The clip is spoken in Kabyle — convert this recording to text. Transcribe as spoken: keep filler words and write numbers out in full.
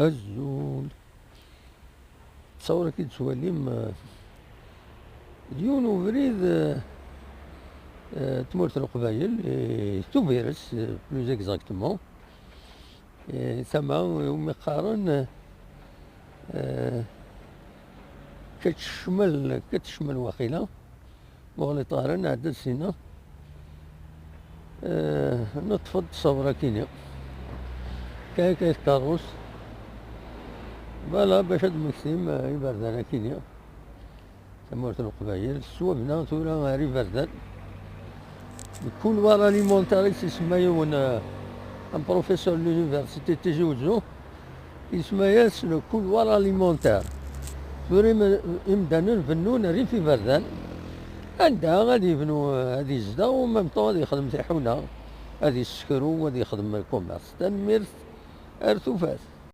Azul. Ttṣawur-agi d-tettwalim, eh, d yiwen ubrid, eh, eh, tmurt n Leqbayel, eh, Tubiret, eh, plus exactement. Eh, tama umi qqaren, eh, Keččmel, Keččmel waqila. Muɣli ṭṭaren, ɛedda-d sina. Eh, neṭṭef-d ṣṣber akini. Kay, kay tkeṛṛust. Voilà, bac ad d-temmektim, eh, iberdan akini. Tamurt n Leqbayel, swabna tura ar iberdan. Le couloir alimentaire i s-isemma yiwen, eh, un professeur de l'université de Tizi Ouzou. Isemma-yas le couloir alimentaire. Tura im-, imdanen bennun rrif iberdan. Anda ad yebnu, ad yezdeɣ, u même temps ad yexdem tiḥuna, ad yessekru, ad yexdem lkumerṣ. Tanemmirt, ar tufat.